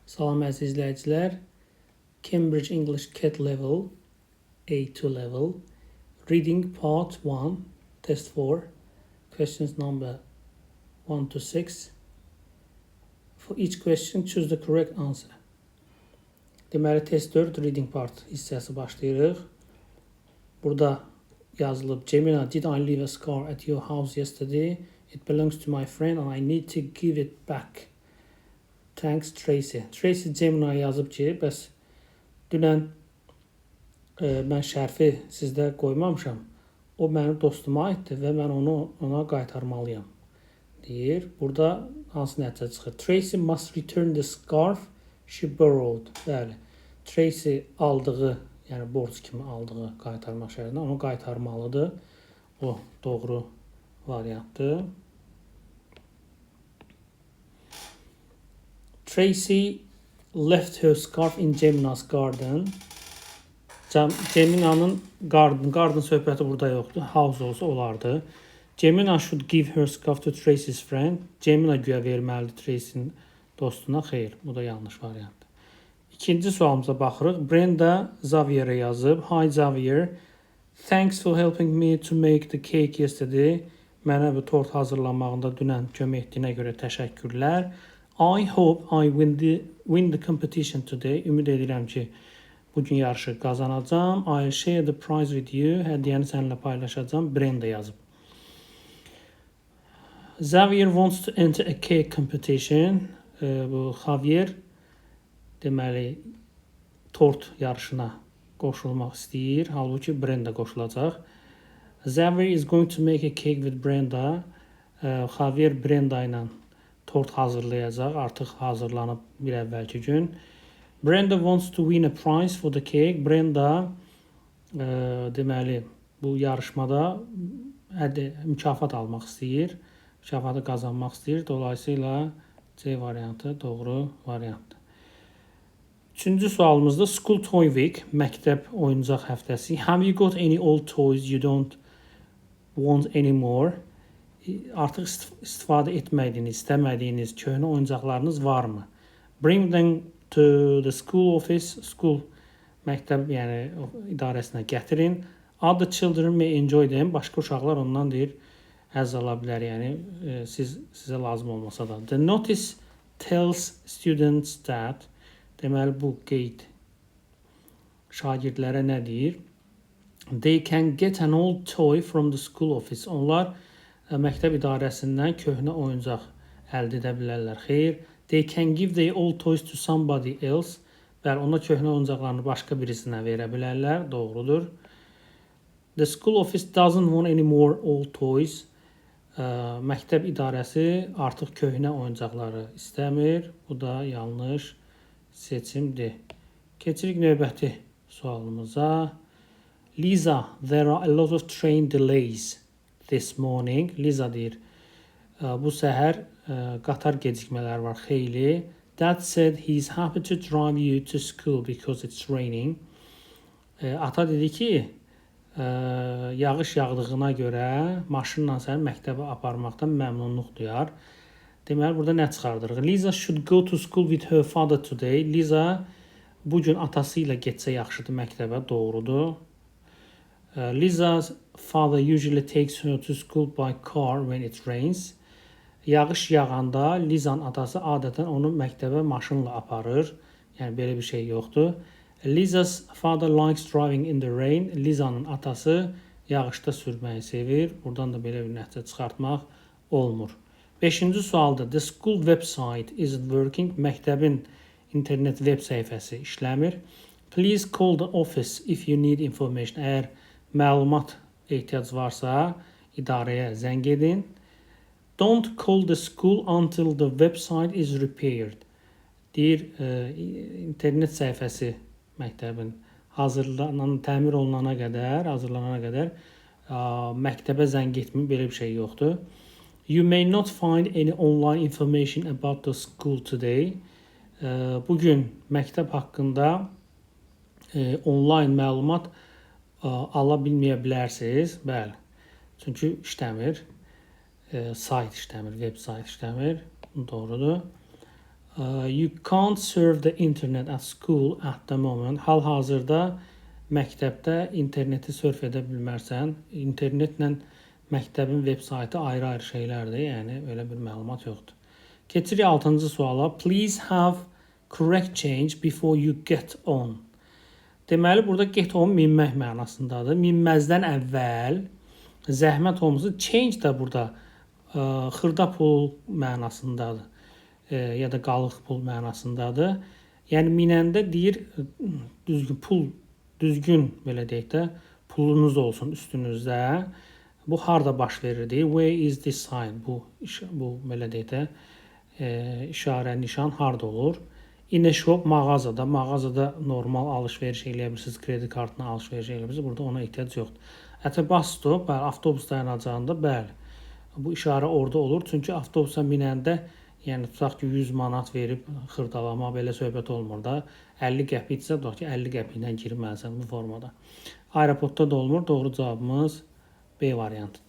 Salam əziz izləyicilər. Cambridge English CAT Level A2 level Reading Part 1 Test 4 Questions number 1 to 6. For each question choose the correct answer. Deməli test 4 Reading Part hissəsi başlayırıq. Burada yazılıb Cemina, did I leave a scar at your house yesterday? It belongs to my friend and I need to give it back. Thanks Tracy. Tracy Cemina'ya yazıb ki, bəs dünən mən şərfi sizdə qoymamışam. O mənim dostuma aiddir və mən onu ona qaytarmalıyam. Deyir. Burada hansı nəticə çıxır? Tracy must return the scarf she borrowed. Bəli. Tracy aldığı, yəni borc kimi aldığı qaytarmaq şərtində onu qaytarmalıdır. O doğru variantdır. Tracy left her scarf in Cemina's garden. Cemina'nın garden söhbəti burada yoxdur. House olsa olardı. Cemina should give her scarf to Tracy's friend. Cemina güya verməlidir Tracy'nin dostuna. Xeyr, bu da yanlış variantdır. İkinci sualımıza baxırıq. Brenda Xavier'e yazıb. Hi Xavier. Thanks for helping me to make the cake yesterday. Mənə bu tort hazırlamağında dünən kömək etdiyinə görə təşəkkürlər. I hope I win the competition today. Ümid edirəm ki, bu gün yarışı qazanacağam. I'll share the prize with you. Hədiyyəni səninlə paylaşacağam. Brenda yazıb. Xavier wants to enter a cake competition. Bu Xavier deməli tort yarışına qoşulmaq istəyir. Halbuki Brenda qoşulacaq. Xavier is going to make a cake with Brenda. Xavier Brenda ilə tort hazırlayacaq. Artıq hazırlanıb bir əvvəlki gün. Brenda wants to win a prize for the cake. Brenda deməli bu yarışmada mükafat almaq istəyir. Mükafatı qazanmaq istəyir. Dolayısıyla C variantı doğru variantdır. Üçüncü sualımızda School Toy Week, məktəb oyuncaq həftəsi. Have you got any old toys you don't want anymore? Artıq istifadə etmədiyiniz, istəmədiyiniz köhnə oyuncaqlarınız varmı? Bring them to the school office, school məktəb, yəni idarəsinə gətirin. Other children may enjoy them. Başqa uşaqlar ondan deyir həzz ala bilər, yəni sizə lazım olmasa da. The notice tells students that, deməli bu qeyd şagirdlərə nə deyir? They can get an old toy from the school office. Onlar məktəb idarəsindən köhnə oyuncaq əldə edə bilərlər. Xeyr. They can give their old toys to somebody else. Bəli, onlar köhnə oyuncaqlarını başqa birisinə verə bilərlər. Doğrudur. The school office doesn't want any more old toys. Məktəb idarəsi artıq köhnə oyuncaqları istəmir. Bu da yanlış seçimdir. Keçirik növbəti sualımıza. Lisa, there are a lot of train delays this morning. Lisa deyir, bu səhər qatar gecikmələri var xeyli. Dad said he's happy to drive you to school because it's raining. Ata dedi ki, yağış yağdığına görə maşınla səni məktəbə aparmaqdan məmnunluq duyar. Deməli burada nə çıxardırıq? Lisa should go to school with her father today. Lisa bu gün atası ilə getsə yaxşıdır məktəbə, doğrudur. Lisa's father usually takes her to school by car when it rains. Yağış yağanda Lizanın atası adətən onu məktəbə maşınla aparır. Yəni belə bir şey yoxdur. Lisa's father likes driving in the rain. Lizanın atası yağışda sürməyi sevir. Buradan da belə bir nəticə çıxartmaq olmur. Beşinci sualda the school website isn't working. Məktəbin internet web səhifəsi işləmir. Please call the office if you need information. Əgər məlumat ehtiyac varsa idarəyə zəng edin. Don't call the school until the website is repaired. Deyir, internet səhifəsi məktəbin hazırlanan, təmir olunana qədər, hazırlanana qədər məktəbə zəng etməyin, belə bir şey yoxdur. You may not find any online information about the school today. Bu gün məktəb haqqında online məlumat ala bilməyə bilərsiniz. Bəli. Çünki işləmir. Sayt işləmir, web sayt işləmir. Doğrudur. You can't surf the internet at school at the moment. Hal-hazırda məktəbdə interneti sörf edə bilmərsən. İnternetlə məktəbin veb saytı ayrı-ayrı şeylərdir. Yəni elə bir məlumat yoxdur. Keçirik 6-cı suala. Please have correct change before you get on. Deməli burada get on minmək mənasındadır. Minməzdən əvvəl zəhmət olmasa change də burada xırda pul mənasındadır. Ya da qalıq pul mənasındadır. Yəni minəndə deyir düzgün pul, düzgün belə deyək də pulunuz olsun üstünüzdə. Bu harda baş verir deyir. Where is this sign? Bu belə deyək də işarə, nişan harda olur? In a shop, mağazada. Mağazada normal alış-veriş eləyə bilirsiniz. Kredi kartına alış-veriş eləyə bilirsiniz. Burada ona ehtiyac yoxdur. At a bus stop, bəli, avtobus dayanacağında, bəli. Bu işarə orada olur. Çünki avtobusa minəndə, yəni tutaq ki, 100 manat verib xırdalama belə söhbət olmur da. 50 qəpikdirsə, tutaq ki, 50 qəpiklə girməlisən bu formada. Aeroportda da olmur. Doğru cavabımız B variantıdır.